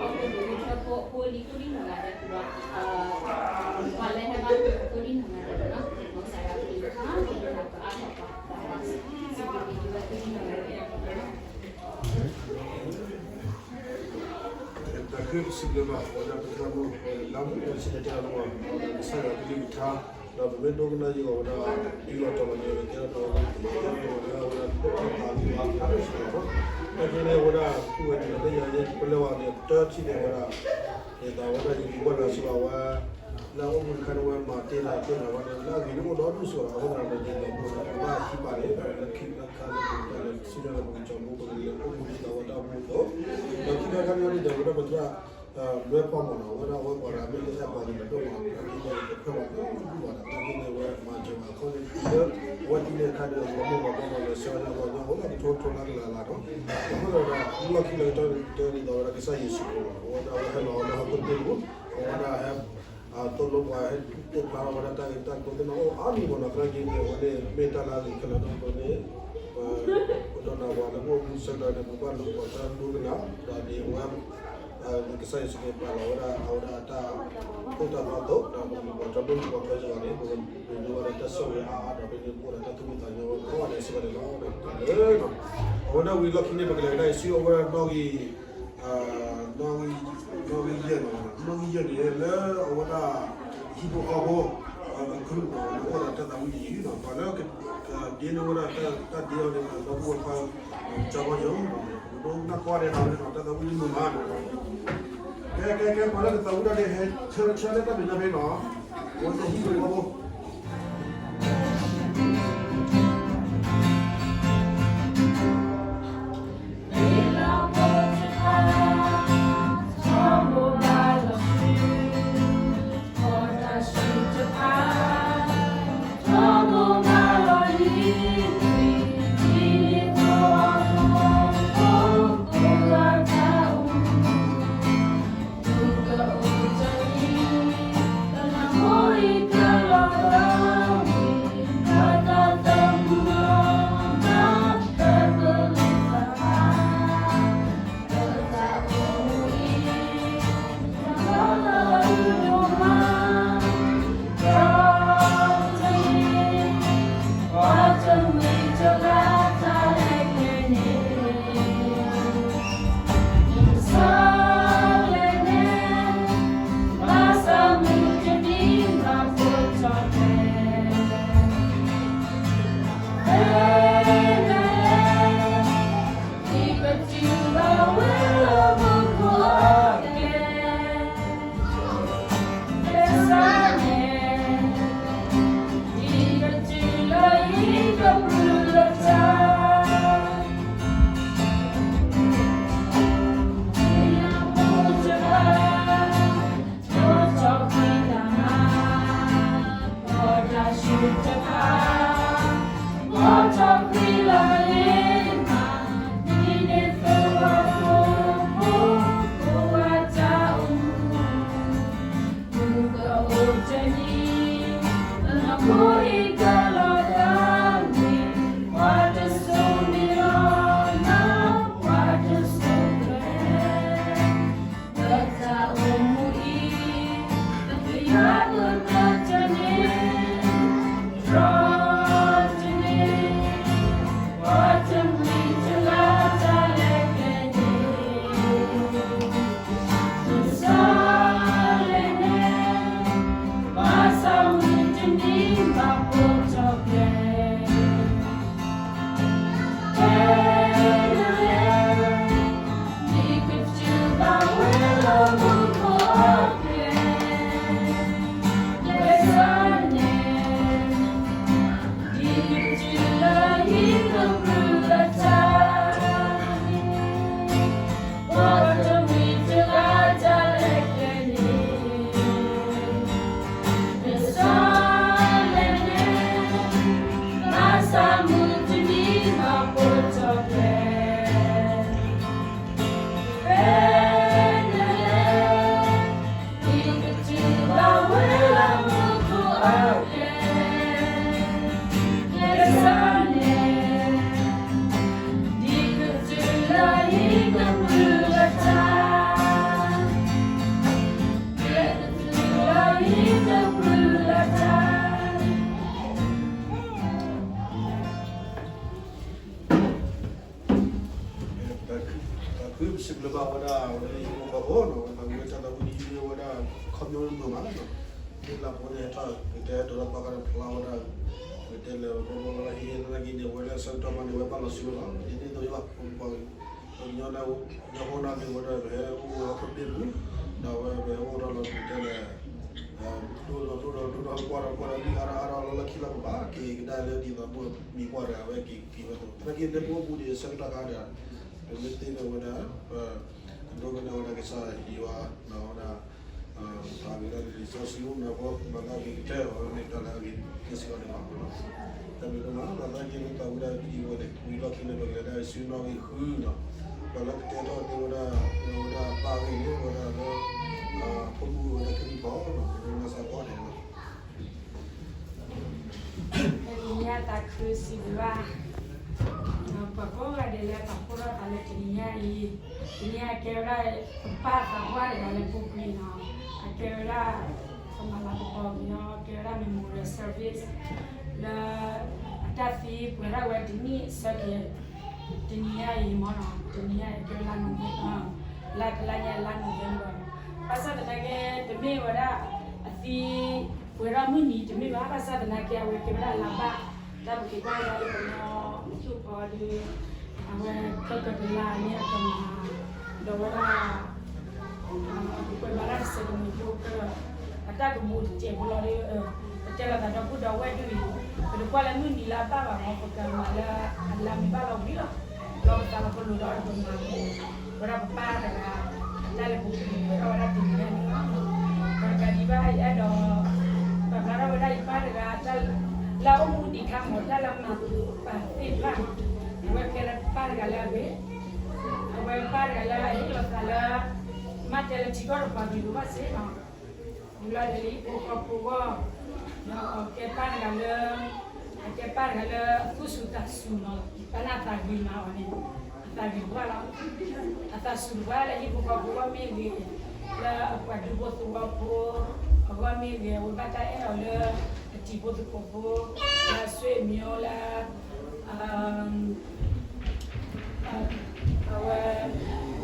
ဃီဖိ ဒိၣ်မုၢ်ထၢဖိ အဖိအလံၤကိးဒံနီၢ်ဂၤဒဲးဒီး ပှၤလၢဟဲဘါထုကဖၣ်ကိးဒံနီၢ်ဂၤဒဲးဒီး မ်ကစၢ်ယွၤကလုၢ်ကထါ ကလုၢ်ကထါကအါထီၣ်ပှၤ စံးဘျုးက့ၤဝဲကိးဒံနီၢ်ဂၤဒဲး တၢ်ဃ့စံးဘျုးဘၣ် ပဝဲဒၣ်ပသရၣ်မုၣ် လါမူၣ် ဆၢတဲာ်တဲာ်လီၤ ကစၢ်ယွၤကလုၢ်ကထါ ဒီးပမ့ၢ်ဒိကနၣ်ယဂီၢ်ဝဲဒၣ် တုၤလီၤတီၤလီၤန့ၣ် ကဲထီၣ်ပဝဲဒၣ် ပဝဲဒၣ် အါဒိၣ်စ့ၢ်ကီးလီၤ. နာ်က့န့ၣ် အဝဲဒၣ် သူဝဲဒၣ်လၢယၤန့ၣ် ပလဲၤဝဲန့ၣ် တၢထံၣ်န့ၣ်ဝဲဒၣ် ဒ်သိးဝဲဒၣ်ယကဘၣ်လၢအစံးဘၣ်ဝဲ လၢအအိၣ်မူတခါန့ၣ် ဝဲမၤတ့ၢ်တၢ်တ့ၢ်တၢ်ဝဲန့ၣ် လၢအဂ့ၤန့ၣ်အိၣ်ဒီဒူၣ်စ့ၢ်ကီးလီၤ. အဃိသတးဒီး ဒ်သိးပဝဲဒၣ်ကဘၣ်ဟံးပာ်န့ၣ် လၢခံလၢခါလၢပကလဲၤစံၣ်ညီၣ်လၢပကစီၤမူပကလဲၤအိၣ်မူဒ်သိးဝဲတၢ်အိၣ်မူအသိး ဒီးခံခါတခါန့ၣ် ဒ်သိးဝဲဒၣ်ပသရၣ် လွဲဖီမးနီၤ အဝဲဒၣ်အဝဲပှၤဒီးမ့ၢ်လၢအဲၣ်ပှၤကညီဒိၣ်မး အမ့ၢ်လၢတဖျၢၣ်ဘၣ် တၢ်သ့ၣ်ညါအံၤတဖျၢၣ်ဘၣ် တၢ်သ့ၣ်ညါဝဲမၤစၢၤဘၣ်အဃိန့ၣ် လၢအဝဲသံန့ၣ်အခါန့ၣ် အဝဲမ့ၢ်ပှၤဘၣ်မၤလၢဆၢဝဲဒၣ်ပှၤကညီအဃိ ကထိထိလၢကလၤလၤနီၤ အဃိသတးဒီး လီၢ်ခံလၢကတီၢ်န့ၣ် တဲဒ်သိးဝဲဒၣ်ကစၢ်ယ့ၣ်ၡူးခရံာ်လီၤ အဝဲဒၣ်အဝဲဟဲလီၤလၢဟီၣ်ခိၣ်တဘ့ၣ်ပူၤ အဝဲဒၣ်ဟဲ သိၣ်လိပှၤဟဲသ့ၣ်ဖျါထီၣ်ဝဲဒၣ်တၢ်ဂ့ၢ်တၢ်ကျိၤသ့ၣ်တဖၣ်အိၣ်အါမံၤမးနီၤ သနာ်က့န့ၣ် အဝဲန့ၣ် မ့ၢ်တၢ်လၢအဂ့ၤခဲလၢာ်နီၢ်ကီၢ်န့ၣ် ပ ပဒိးနၢ်ပှၤလၢပအိၣ်မူဆၢကတီၢ်န့ၣ် ပဘၣ်လိၣ်ပှၤတၢ်ဒိကနၣ် ဒီးဒ်အဝဲ ကစၢ်ယ့ၣ်ၡူးခရံာ်ပာ်လီၤဝဲဒၣ် အဝဲဒၣ်အတၢ်သိၣ်တၢ်သီအသိး ဒီးပမ့ၢ်ပှၤတၢ်ဒိၣ်ပှၤကၢစၢ်န့ၣ် ပကဒိးန့ၢ်ဝဲဒၣ်တၢ်ဆိၣ်ဂ့ၤအါအါဒီး ပမ့ၢ်ပအိၣ်ဒီးတၢ်သူၣ်ဖှံသးညီဝဲကိးဂၤဒဲးစ့ၢ်ကီးန့ၣ်လီၤ. အဝဲဒၣ်ဝံၤလီၢ်ခံန့ၣ် ပကလဲၤကဒါအံၤဆူအဝဲဒၣ်နီၣ်ဂံၢ် နီၣ်ဂံၢ်ယဲၢ်န့ၣ် နီၣ်ဂံၢ်ယဲၢ်န့ၣ် လၢအဝဲဒၣ် ဟံၣ်ဖိဃီဖိ အကလုၢ်န့ၣ် အိၣ်ဒီးတၢ်သးဝံၣ်တယုၢ်န့ၣ် ပှၤလၢကဒ့န့ၢ်ဝဲဒၣ်တၢ်ဒ့အီၤန့ၣ် ဒီပုၢ်ဝဲၢ်ခွါ ကၠီဘီယိၤ ပဒိကနၣ်ကွၢ်ဒဲးဒီး တၢ်သးဝံၣ်တမုာ်မးန့ၣ် ကဲ ကဲ ကဲ ပှၤလၢကသးဝံၣ်တၢ်န့ၣ် ဟဲဆၢဆၢလၢတၢ်မဲာ်ညါဖဲန့ၣ် အဝဲသ့ၣ်ဟံၣ်ဖိဃီဖိ တၢ်ခုပစံးဘျုးဘၣ်ဝဲဒၣ် ဝဲဒၣ်ဟံၣ်ဖိဃီဖိနီၤ ဝဲသးဝံၣ်တၢ်သးဝံၣ်တယုၢ်န့ၢ်ဝဲဒၣ် ခီပညီမုာ်မးနီၤ မ့ၢ်လၢဖိန့ၣ်ဟဲထီၣ် ကတဲဒိးလၢဘၣ်ဃးဒီးဖျါဝဲဒၣ် တဲလၢ ပှၤလၢဟံးန့ၢ်နာ်က့န့ၣ် အဝဲလၢဆၢကတီၢ်မးန့ၣ် ဝဲဘၣ်လီၤဆူဝဲလီၤ. ဒ်န့ၣ်အသိးလီၤ ပပှၤကညီ ပှၤကညီန့ၣ် ဟိနၢ်က့ၤဝဲဒၣ် ပဟဲအိၣ်ဝဲဟီၣ်ခိၣ်ဘ့ၣ်ပူၤ, ဒီးအဝဲပဟဲအိၣ်ထီၣ်လီၤပူၤတဲလၢ ဒိၣ်ဒီးဒိၣ်ဒီးဒိၣ်ဒီးကွၢ်ဒီးကွၢ်ဒီး ဒ်အါထီၣ်အါထီၣ်လီၤလၢခံလီၤ ပဘၣ်က့ၤကဒါလၢဒ်သိးဘိမံၤကွၢ်တဂၤ အဝဲက့ၤက့ၤဝဲသိး သနာ်က့လၢပအိၣ်ပူၤဒီး ဆၢကတီၢ်ခါဒီး ပမ့ၢ်သ့ၣ်ညါဝဲဒၣ် ပဒိကနၣ်ဝဲဒၣ်ကစၢ်ယွၤ ဒီးဝဲဒၣ် ပာ်ဂ့ၤဒၣ်လံာ်စီဆှံအိၣ်မူအဖီ မၤသးဂ့ၤကတၢၢ် အဝဲမ့ၢ်တၢ်လၢအဂ့ၤကတၢၢ်စ့ၢ်ကီးန့ၣ်လီၤ. တၢ်ဘျုးဒိၣ်မး မၤသးက့ၤလၢသးဝဲဒၣ်ကံဝဲန့ၣ် ဝံၤလီၢ်ခံန့ၣ် ပကလဲၤဒၣ်ဆူနီၣ်ဂံၢ်ဃုနီၤ, ပှၤလၢကတဲထီၣ်န့ၢ်ဝဲဒၣ် ဝဲဒၣ်ပၢ်ဂ့ၢ်န့ၣ် ဝဲဒၣ်လၢ ဖိမုၣ်ဝဲဒၣ်ကလံၤဖီနီၤ ပကမၤစၢၤဖီန့ၣ်လီၤ. တနံၤညါသးခုစံးဘျုးဘၣ် ပှၤကိးဂၤဒဲးလၢပာ်ဖှိၣ်ထီၣ်သးလၢတနံၤညါအံၤ, တနံၤညါအံၤကဲဝဲဒၣ် ပပၢ်သးပှၢ်တဂၤလၢပူၤကွံာ်နီၤ, အကဲဝဲဒၣ် ကမၤလၤကပီၤကညီ ကဲဝဲဒၣ် memorial service လၢ အတၢ်သံပှဲၤထီၣ်ဝဲတနံၣ်ဆၢက့ၤ တနံၤညါအံၤမ့ၢ်နီၤ, တနံၤညါအံၤကဲဝဲလါနိၣ်ဝ့ဘၢၣ် လါတလါညါလါနိၣ်ဝ့ဘၢၣ်, ဘၣ်ဆၣ်သနာ်က့ တမ့ၢ်ဝဲဒၣ်အသံပှဲၤထီၣ်မုၢ်နံၤတမ့ၢ်ဘၣ်, ဘၣ်ဆၣ်သနာ်က့ အဝဲကဲဝဲဒၣ်လါဘၣ် တၢ်ပက့ၤကွၢ်ဝဲဒၣ်လၢပနီၢ်ဆူၣ်ဖီဒီး အဝဲခဲကတလါန့ၣ်အကမၤ ဒီးဝဲဒၣ် ပကွဲးဘၣ်ဒၣ်တစဲးတမှဲၤဖိက အတၢ်ကမူးတစဲးဖိလီၤဒီး ပတဲလိာ်သးဒီပုၢ်ဒီဝဲၢ်ဒ်အံၤ, ပတကွၢ်လၢမုၢ်နံၤလၢအဘၣ်ဘၣ်မး ပကမၤလၢအလါမ့ၢ်ဘၣ်လီၤဝံၤလီၤ, လီၤပသးလီၤပလိာ်ဒီးပမၤ ဝဲဒၣ်ပပၢ်တဂၤ အတၢ်လဲၤပူၤကွံာ်ဝဲဒၣ်တနံၤညါန့ၣ်လီၤ. ပကးဒံးဘၣ်အဲၣ်ဒိး ပာ်ဖျါထီၣ်ဝဲဒၣ်ယပၢ်တဂၤ တၢ်လၢအအိၣ်မူဒံးခါမး တၢ်လၢမၤပာ်သ့ၣ်တဖၣ်န့ၣ် အဝဲကဲလၢပၢ်တဂၤလၢအဂ့ၤ, အဝဲပၢ်တဂၤလၢအဟ့ၣ်လီၤသးလၢ မ့ၢ်တဲလၢထံကီၢ်တပှၤကလုာ်ဘၣ်စ့ၢ်နီၤ မူလၢဒ်လၢဟံၣ်ဖိဃီဖိအဂီၢ်, ဒီးအကဲပၢ်တဂၤလၢ အကဲပၢ်တဂၤလၢသူၣ်စူၤသးစူၤနီၤ, ပၢ်န့ၣ်အသးဂ့ၤမးအီၤန့ၣ်, အသးဂ့ၤပှၢ်လီၤ, အသးစူၤပှၢ်လၢဟံၣ်ဖိဃီဖိအဂီၢ်မ့ၢ်ဂ့ၤ, လၢအပှၤဒူဖိသဝီဖိအဂီၢ်မ့ၢ်ဂ့ၤ, အဝဲဘၣ်တၢ်အဲၣ်အီၤလၢ အတံၤဖိသကိးဖိ, လၢအဆွေမျိုးလၢ အဝဲ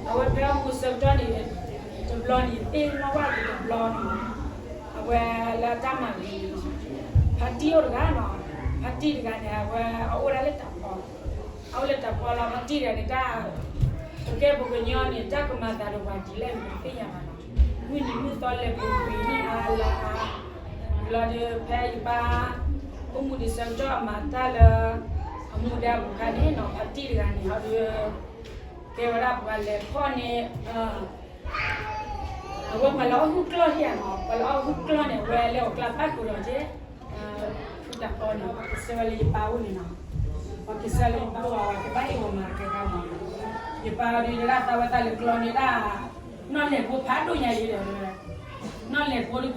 အဝဲဖဲအမူဆၢကတီၢ်န့ၣ် တဘျီန့ၣ် သ့ၣ်နီၣ်ဘၣ်က့ၤတဘျီနီၤ, အဝဲလၢတၢ်မၤဂ့ၤန့ၣ်နီၤ, ဖါတံၢ်အိၣ်တဂၤနီၤ, ဖါတံၢ်တဂၤန့ၣ် အဝဲအအိၣ်ဒၣ်လၢတၢ်ပီ, အအိၣ်လၢတၢ်ပီလီၤ ဖါတံၢ်တဂၤန့ၣ် တၢ် ပကဲပှၤကညီန့ၣ် တၢ်ကမၤသးဒီးပှၤဒ်လဲၣ်န့ၣ် ပတသ့ၣ်ညါဘၣ်နီၤ, မုၢ်နံၤမုၢ်သီလဲၤပူၤကွံာ်န့ၢ်အါလါအါ လီၤဒီး ဖဲယပၢ် အိၣ်မူဒံးဆၢကတီၢ်အမၤတၢ်လၢ အမူဒါပူၤခါန့ၣ်နီၤ ဖါတံၢ်တဂၤန့ၣ် ဟီဒီး ကဲဝဲဒၣ်ပှၤလဲၤဖီၣ်န့ၣ် အဝဲပှၤလၢအီၣ်ဟုၣ်ကျီၢ်ဒံးဧါနီၤ ပှၤလၢအီၣ်ဟုၣ်ကျီၢ်န့ၣ် အဝဲလဲၤအီၣ်ကျါဖးဃုာ်ဒီးက့ ဖုတၢ်ဖီန့ၣ် ပှၤကစၢ်ဝဲလၢယပၢ်အိၣ်န့ၣ်နီၤ, ပှၤကစၢ်လၢယပၢ်အိၣ် ပှၤကဘၣ်ဟ့ၣ်အီၤမၤကဲခါမး, ယပၢ်ဒုးဒၣ်သးဝဲသးလဲၤကျီန့ၣ်ဒၣ် နီၢ်လဲၤဖိဖးဒိၣ်ညါ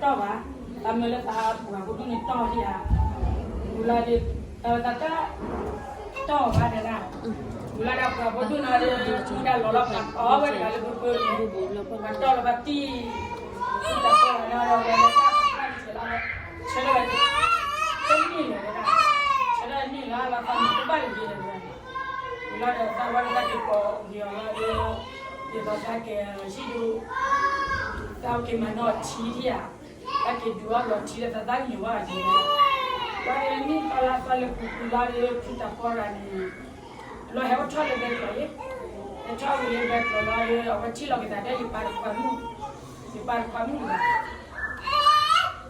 ယဲဒီး နီၢ်လဲၤဖိဒုးဖးဒိၣ်ဒီး တၢ်မၤသးဝဲသးတတီၢ်ဘၣ်, သးမၢလၢသးပှၤဖိဒိၣ်န့ၣ်တီၢ်ဒံးဧါ, မူလၢဒုး သးဝဲသးတၢ်တီၢ်ဘၣ်တဲဒၣ်, မူလၢဒၣ်ပှၤဖိဒိၣ်န့ၣ်ဒီး မူဒါလီၤလီၤပှၤတီၢ်ဝဲတဂၤလၢပပၢၤန့ၣ်, ပှၤတီၢ်လီၤပှၤတံၢ် တၢ်တီၢ်ဝဲန့ၣ်ဒီးဝဲလၢတၢ်ပှၤတံၢ်ဆဲးလီၤဝဲ, ဆဲးလီၤဝဲ တန့ၢ်လၢၤဝဲဒၣ်, ဆဲးလီၤန့ၢ်လၢလီၤသးမၤကဘၣ်လၢၤယဲလၢၤဝဲ လီၤဒီးသးဝဲဒၣ်တၢ်က့ၤပိာ်က့ၤအီၤလီၤဒီး ဒ်သိးတၢ်ကဲၤယံၤဒိၣ် တၢ်က့ၤမၤနီၣ်ထံဒံးဧါ, တၢ်က့ၤဒုးအီၣ်လီၤထံဒီးသးသၣ်ကညီၤဝဲအီၤက့ၤ, လီၤဒီးနံၣ်သီလါသီလၢပူၤကွံာ်လီၤဒီး ဖုတၢ်ဖီတဂၤန့ၣ် လီၤဟဲအိၣ်ထီၣ်လၢဘဲကျိၤလံ, ဟဲထီၣ်ဝံၤလၢဘဲကျိၤလီၤဒီး အဝဲထံၣ်လီၤက့ၤသးဒီးယပၢ်တခွါမုၣ်, ယပၢ်တခွါမုၣ်တဂၤ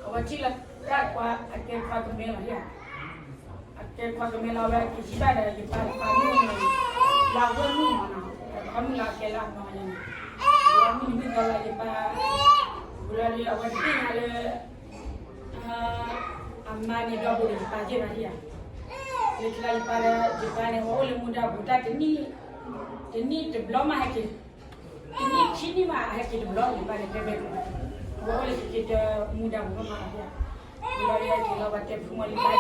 အဝဲထံၣ်လီၤတၢ်ခွါအကဲခွါကမဲလီၤဧါ အကဲခွါကမဲလီၤဝဲအက့ၤဟံးဘၣ်ဒီးယပၢ်တခွါမုၣ်န့ၣ်, လၢအဝဲမုၣ်မးနီၤ, တခွါမုၣ်လၢအကဲလၢအမါန့ၣ်, လၢမုၣ်နံၤမုၣ်သီလၢယပၢ်, ဝံၤလီၤဒီးအဝဲတသ့ၣ်ညါလၢ အမါန့ၣ်ဒီးဘူးဒီးယပၢ်ယဲၢ်ဘၣ်ဒံးဧါ, လၢခံလၢယပၢ်ဒီး ယပၢ်န့ၣ်အဝဲအိၣ်လၢမူဒါပူၤတၢ်တနံၣ်, တနံၣ်တဘျီမးဟဲက့ၤ တနံၣ်ခံနံၣ်မး အဟဲက့ၤတဘျီန့ၣ် ဘၣ်န့ၣ် တဲဘဲကျိၤ, အဝဲအိၣ်လၢကက့ၤတမူဒါပူၤမးမးလီၤ, ဝံၤလီၤဒီးဟဲက့ၤလီၤ ပှၤတဲဖုမီလံပၢ်က့ၤထီၣ်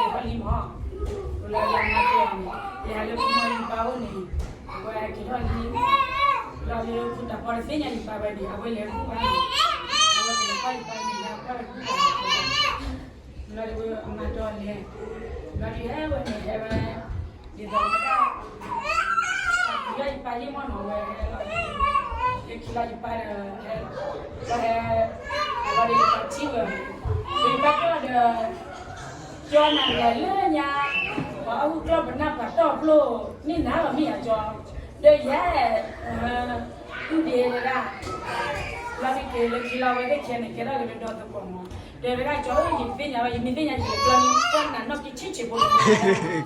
လံမး, ဝံၤလီၤဒီးအမါတဲအီၤန့ၣ် ယဟဲလၢဖုမီလံပၢ်အိၣ်န့ၣ်, အဝဲဟဲက့ၤထီၣ်လံ, လီၤဒီးဖုတၢ်ဖီတသ့ၣ်ညါလံပၢ်ဝဲန့ၣ် အဝဲလဲၤဖုပၢ်န့ၣ်, အဝဲကလဲၤဖီလံပၢ်န့ၣ် လၢဖီလံပၢ် လီၤဒီးအမါတဲအီၤလဲၤ, လီၤဒီးဟဲဝဲန့ၣ် ဟဲဝဲ ဒ်သိးဝဲဒၣ် ယပၢ်ယဲၢ်မးနီၤဝဲ, လၢခံလၢယပၢ်ဒီး ဟဲ လီၤဟဲ လီၤဒီးယပၢ်ထံၣ်ဝဲ, ဒီးယပၢ်ကျီၢ်ဒီး ကၠီနၤလဲၤလၢညါ, ပှၤအုၣ်ကျီၢ်ပနၢ်ပှၤတီၢ်ဖျိ, န့ၢ်နၤလီၤမ့ၢ်ယၤကၠီ, ဒီးယဲ, အုၣ်ဒ့ဝဲဒၣ်, လီၤဒုးက့ၤလၢခံလီၤဝဲသ့ၣ်ခဲန့ၣ် ကဲထီၣ်က့ၤလၢဒီသကိးမး, ဒီးဝဲဒၣ်ကၠီဧၢ ယတသ့ၣ်ညါဘၣ် ယမ့ၢ်သ့ၣ်ညါယကကျီန့ၣ် ကွၢ်နၤနီၣ်က့ၤဆံးဆံးဖိတဘိ ဒီးသးတသ့ၣ်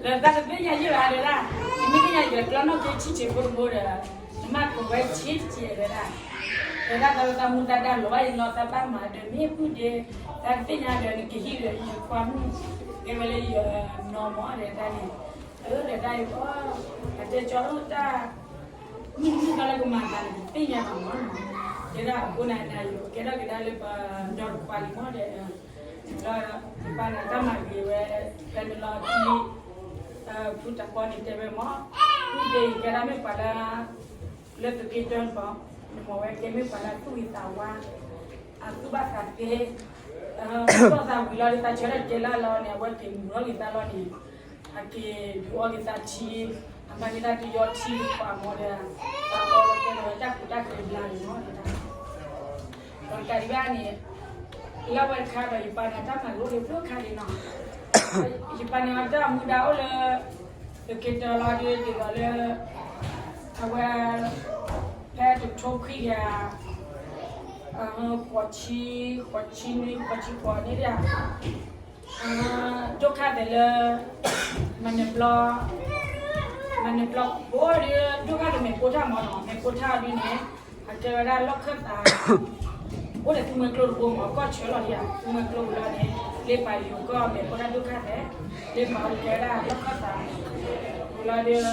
ညါယဲဘၣ်ဒီးဒၣ်, ယမ့ၢ်သ့ၣ်ညါယကကျီနီၣ်က့ၤဆံးဆံးဖိတဘိဒီး, နမၤကဝဲဆံးတကဲးဒီးဒၣ်, ဒီးဒၣ်သးဝဲသးမူသးဒါလီၤဘၣ်ယနီၢ်သးဘၣ်မၤဒီးမ့ၢ်အုၣ်ဒ့, သးတသ့ၣ်ညါဒီးနကဟံးဒီးယခွါမုၣ်, ကဲဝဲလၢယနီၢ်မးဒီးဒၣ်န့ၣ်, အၢဒီးဒၣ်အံၤ, အတဲကၠီတၢ် မုၢ်မုၢ်ကီလၢကမၤသးန့ၣ် သ့ၣ်ညါဘၣ်မးနီၤ, တဲဒၣ်အဃိန့ၣ် ကဲထီၣ်က့ၤဒၣ်လၢပဒီတခွါလံမးဒီး, ဒီးယပၢ်န့ၣ်တၢ်မၤဂ့ၤဝဲ, ဖဲန့ၣ်လီၤခံ, ဖုတၢ်ပီန့ၣ်တဲဝဲမး, ဖုဒ့အံၤကဲဒၣ်မ့ၢ်ပှၤလၢ, လၢသုးက့တၢန့ၣ်, နမ့ၢ်ဝဲကဲမ့ၢ်ပှၤလၢသူၣ်ဂ့ၤသးဝါ, အသူၣ်ဘၣ်သးသ့, ဒီးသးဝံၤလီၤဒီးသးဆၢထၢၣ်ကဲလၢလီၤန့ၣ် အဝဲက့ၤမုာ်ထီၣ်ဂ့ၤသးလီၤန့ၣ် အက့ၤဒုးအီက့ၤသးထံ, အမၤန့ၢ်တၢ်တယီထံပှၤမးဒီး, သးအီလီၤကဲလီၤဝဲတၢ်ကူတၢ်ကဲဘျါန့ၣ်မး, ဒီးတၢ်ဒံးဘၣ်န့ၣ်, လၢဝဲတခါဒီးယပၢ်န့ၣ်တၢ်မၤလိာ်ဖျိခါလံနီၤ, ယပၢ်န့ၣ်အတၢ်မူဒါအိၣ်လၢ, သုးက့တၢလီၤဒီးဒ်သိးလၢ, အဝဲ, ဖဲတထိခွံကယၤ, ဃိးဆံ, ဃိးဆံနွံ ဃိးဆံဃိးန့ၣ်ဒၣ် ဒိၣ်ခါသဲးလၢ, မၤနၢၤပျီ, မၤနၢၤပျီဖိဒီး ဒိၣ်ခါသဲးမဲာ်ဖိထၣ်မးနီၤ မဲာ်ဖိထၣ်အီၤဒ်န့ၣ်, အကဲဝဲဒၣ်လီၢ်ခၢၣ်သး, အိၣ်ဒီးသူမှဲကျိတဘိမး ကီၢ်ဆၢလီၤဒ်ဧါ သူမှဲကျိဝံၤလီၤန့ၣ်, လ့ပာ်ယိၤကီၢ်မဲာ်ဖိထၣ်ဒိၣ်ခါသဲး, လ့ပာ်အီၤကဲဝဲဒၣ်လီၢ်ခၢၣ်သး, ဝံၤလီၤ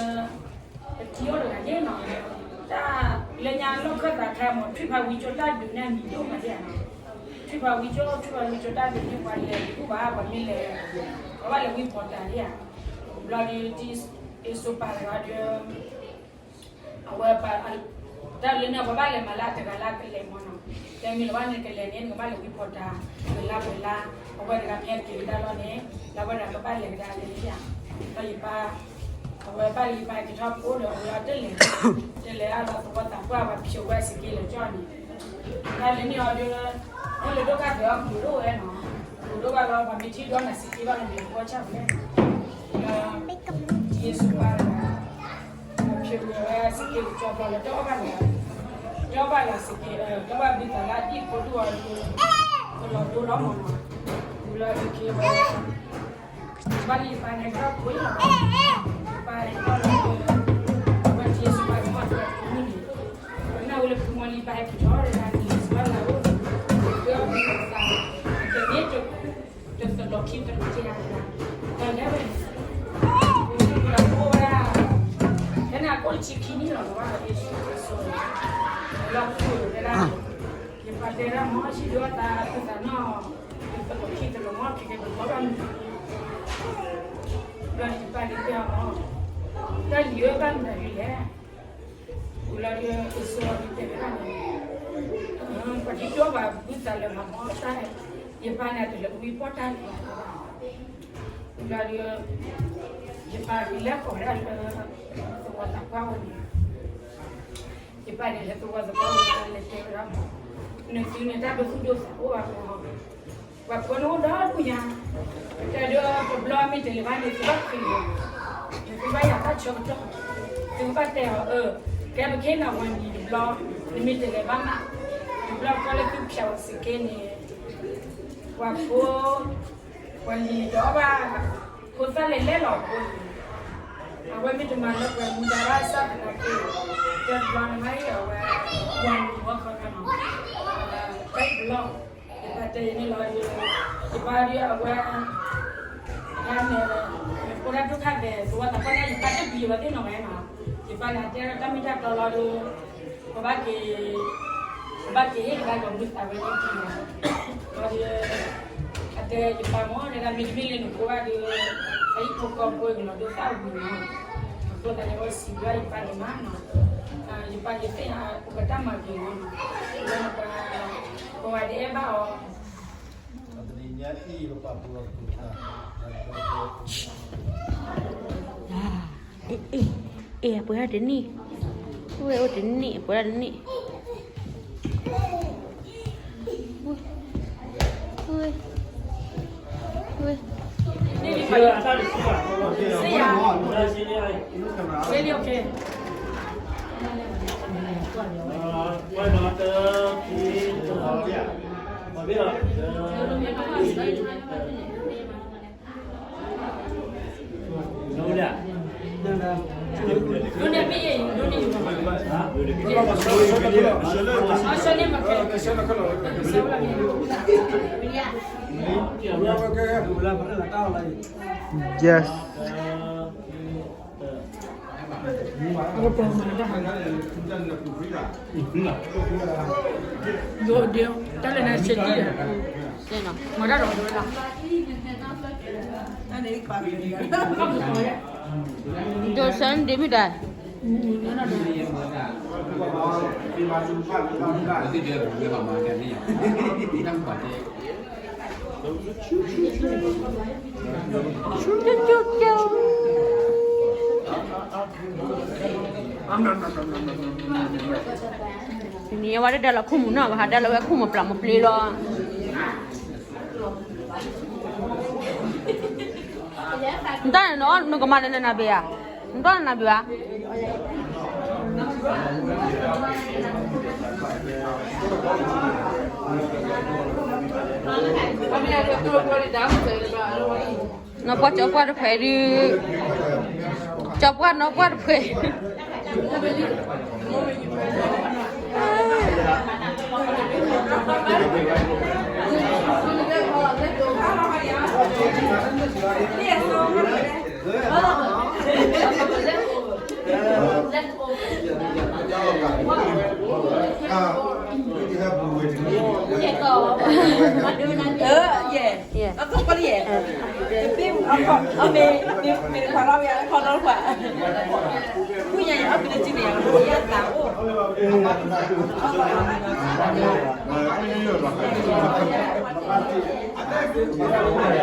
ဒီး ပထံၣ်အိၣ်တဂၤန့ၣ်နီၤ, တၢ်လၢညါလီၢ်ခၢၣ်သးခါမး ထွံၣ်ဖးဝံကၠိတၢ်ဒုးန့ၣ်အမံၤဒိၣ်မးဒ်ဧါနီၤ, ထွံၣ်ဖးဝံကၠိ ထွံၣ်ဖးဝံကၠိတၢ်ဒုးန့ၣ် ပှၤလဲၤတဘူၣ်ဘၣ် ပှၤမ့ၢ်လဲၤ, ပှၤဘၣ်လဲၤဝံပီၤတၢ်ဒ်ဧါ, ဘျီဒီး တံၤစိပၤတဂၤဒီး အဝဲ, တၢ်လၢန့ၣ် ပှၤဘၣ်လဲၤမၤလၢတဂၤလၢကလဲၤမးနီၤ, တဲမ့ၢ်လၢၤဘၣ်န့ၣ် ကလဲၤန့ၣ် နကဘၣ်လဲၤဝံပီၤတၢ်, ကလါပှဲၤလါ, အဝဲတဂၤမ့ၢ်က့ၤကဒါလီၤန့ၣ်, လၢဝဲဒၣ်ကဘၣ်လဲၤကဒါလၢယၤ, ဒီးယပၢ်, အဝဲဘၣ်လၢယပၢ်ကထီၣ်ဖိဒီး အဝဲတလဲၤ, တလဲၤအလီၤသဝီသးပှၢ်ပှၤဖျိးဝဲစက့လၢကၠီန့ၣ်, တၢ်လၢန့ၣ်အီၤဒီး, အိၣ်လၢဒိၣ်ခါသဲးအီၤကျိၤဒိၣ်ဝဲနီၤ, ကျိၤဒိၣ်ဘၣ်လီၤ ပှၤမ့ၢ်ထံၣ်ဒီးနၤစက့ဘၣ်လီၤ မ့ၢ်ကီၢ်ဆၣ်ဖဲ, တံၤစိပၤတဂၤ ဖျိးဝဲစက့လၢကၠီဘျီလၢတအီၣ်ဘၣ်လီၤ, တအီၣ်ဘၣ်လီၤစက့, တအီၣ်ဘၣ်ဘုသးလၢအဒံၣ်ဖိဒိၣ်အီၤဒီး, ကလီၤဒိလီၤမးနီၤ, ဝံၤလီၤဒီးက့ၤဝဲ, ဘၣ်လၢယပၢ်န့ၣ်ကထီၣ်ဖိလီၤ, ယပၢ်န့ၣ်ကထီၣ်လီၤဒီး, ဝဲတံၤစိပၤန့ၣ်မ့ၢ်တမုၢ်န့ၣ်, ပနၢ်ဟူလၢဖုမီလံပၢ်ဟဲကထီၣ်ဒီးတံၤစိပၤလၢအိၣ်, ကဘၣ်ဘုသး, ကန့ၢ် တသလီၤခံတလီၤက့ၤဧါ, တၢ်လဲၤဝဲ, အိၣ်ဝဲဒၣ်, ဖဲန့ၣ်အကိၣ်တဆံခံနံၣ်လီၤ လီၤဘၣ်လီၤ လီၤခူၣ်ဝဲဒၣ်, ယပၢ်တဲဒၣ်မ့ၢ်ဟံၣ်ဒိၣ်အသး အသးနီၢ်, တသလီၤခံတလီၤမ့ၢ် ကကဲပဘီဘၣ်မုၢ်, ဘျီယပၢ်န့ၣ်တဲအီၤမ့ၢ်, တၢ်လံၤဧၢ ဘၣ်မနုၤဒ်လဲၣ် ဝံၤလီၤဒီး တံၤစိပၤတဲဝဲဒၣ်န့ၣ်, ပှၤတဒိၣ်ဘၣ်ဘုသးလၢၤဘၣ်မ့ၢ်တၢ်, ယပၢ်န့ၣ်တလဲၤဝံပီၢ်တၢ်လံၤဘၣ်, ဝံၤလီၤဒီး, ယပၢ်လဲၤကိးဝဲဒၣ်လၢ, သဝီသးပှၢ်ဝဲန့ၣ်, ယပၢ်န့ၣ်လဲၤသဝီသးပှၢ်ဝဲန့ၣ် လဲၤတဲဝဲဒၣ်မ့ၢ်, နသုန့ၣ်တၢ်ဒိသူၣ်ဒိသးအိၣ်ဘၣ်မ့ၢ် ပှၤဖိန့ၣ်အိၣ်ဒီဒူၣ်ညါ, တဲဒီးတဘျီမ့ၢ်တလဲၤဘၣ်န့ၣ် သုဘၣ်ခ့ၤလီၤ, သုဘၣ်ယၤတၢ်ဆၢကတီၢ်, သုဘၣ်တဲအီၤအၢ, ကဲပခ့နီၤ ပှၤနံၤတဘျီ, နမ့ၢ်တလဲၤဘၣ်မး, တဘျီဃီလၢသုဖျဲးဝဲစ့ၢ်ကီးန့ၣ်, ပှၤဖိ, ပှၤလံၤတအီၣ်ဘၣ်, ဖိသၣ်လဲၤလဲၣ်လီၤဖိန့ၣ်, အဝဲမ့ၢ်တမၤလၢပှဲၤမူဒါဘၣ်ဆၣ်သနာ်က့, တဘျီန့ၣ်မ့ၢ်အဝဲ, ပှၤနံၤဝဲခီခါနီၤ, တၢ်တဘျီ ယပၢ်တဲယၤန့ၣ်လီၤ, ယပၢ်ဒီးအဝဲ, ယၤန့ၣ်, ဖိဒၣ်ဒိၣ်ခါသဲး သဝီသးပှၢ်န့ၣ် ယပၢ်တဘံးဝဲသ့ၣ်နီၣ်ဝဲနီၤ, ယပၢ်န့ၣ် အတဲဒၣ်တၢ်မ့ၢ်တၢ်တီလီၤဒီး, ပဘၣ်က့ၤ, ပဘၣ်က့ၤဟ့ၣ်ကဒါက့ၤမုာ်သးဝဲလၢခံန့ၣ်, လီၤဒီး, အတဲယပၢ်မ့ၢ်ဒၣ်မ့တမ့ၢ်လၢနကိးဘၣ်ဒီး, အဟံၣ်ဖိဃီဖိကလီၤဒိသၣ်ဝံၤနီၤ, အဃိသတးန့ၣ် အဝဲစံးဘျုးယပၢ်န့ၣ်မးနီၤ, ယပၢ်ယသ့ၣ်ညါပကတၢ်မၤဂ့ၤနီၤ, လၢနပၢ်, ပဝဲတအဲၣ်ဘၣ်အီၤ အပှဲၤတနံၣ်, အိၣ်ဝဲအိၣ်တနံၣ်, အပှဲၤတနံၣ်, ဝဲ, ဝဲ, ဝဲ Really okay. ဒိးစၢ်ဒ်မုၢ်ဒၣ် န့ၣ်ဝဲဒၣ်လၢခိၣ်မူၤနီၤ ပဟးဒၣ်လၢဝဲခိၣ်မူၤပျၢ်မူၤပျ့ၤလီၤ နတၢ်န့ၣ်နီၤ နကမၤနနနၢ်ဘ့ၣ်ဧါ နတၢ်နနၢ်ဘ့ၣ်ဧါ နီၢ်ပှၢ်ကၠီပှၢ်တဖှဲးဒုး ကၠီပှၢ်နီၢ်ပှၢ်တဖှဲး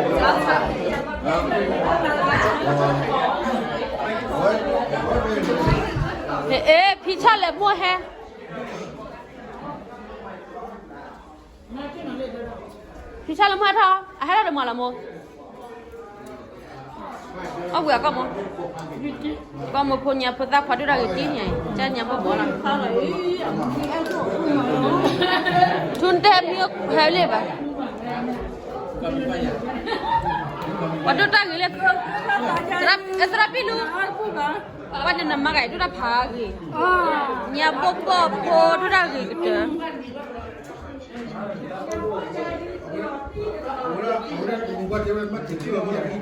ဖံဆၣ်လဲၤမိၢ်ဟဲ ဖံဆၣ်လဲၤမိၢ်ဟဲထီၣ် အဟဲထီၣ်ဒီးမၤလီၤမိၢ် အဝဲအကီၢ်မိၢ် ကီၢ်မိၢ်ဖိညါဖိသၣ်ခွါဒုၣ်တၢ်ဂ့ၤတံၢ်ညါ ကၢ်ညါဘီၣ်ဘီလီၤ ထူတဲမံဟဲလ့ၣ်ဘၣ် ပှၤဒုၣ်တၢ်ဂ့ၤလၢ သရၣ်ပံၣ်လူ ပှၤန့ၣ်နမၤဂၤဒုၣ်တၢ်ဖးဂ့ၤ ညါဘီၣ်ဘီၣ်ဖိဒုၣ်တၢ်ဂ့ၤကတၢၢ် ခီ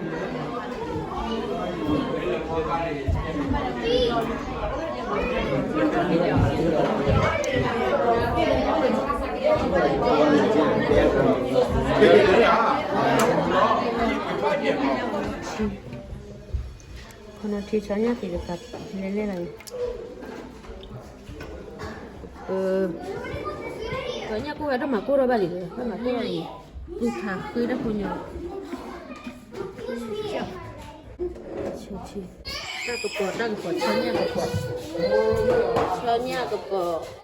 နီထံဆီညၣ်သ့ၣ်တဖၣ် လဲၤလဲၣ်လီၤန့ၣ် ပှၤညၣ်ကိၢ်ဝဲတၢ်မၤကိၢ်ထီၣ်ဘၣ်လံ တၢ်မၤကိၢ်ထီၣ်လံ ပုၢ်ဖးဃ့တၢ်ဖိညါ တၢ်ကပီၤ တၢ်ကပီၤ ဆီညၣ်ကပီၤ ဆီညၣ်ကပီၤ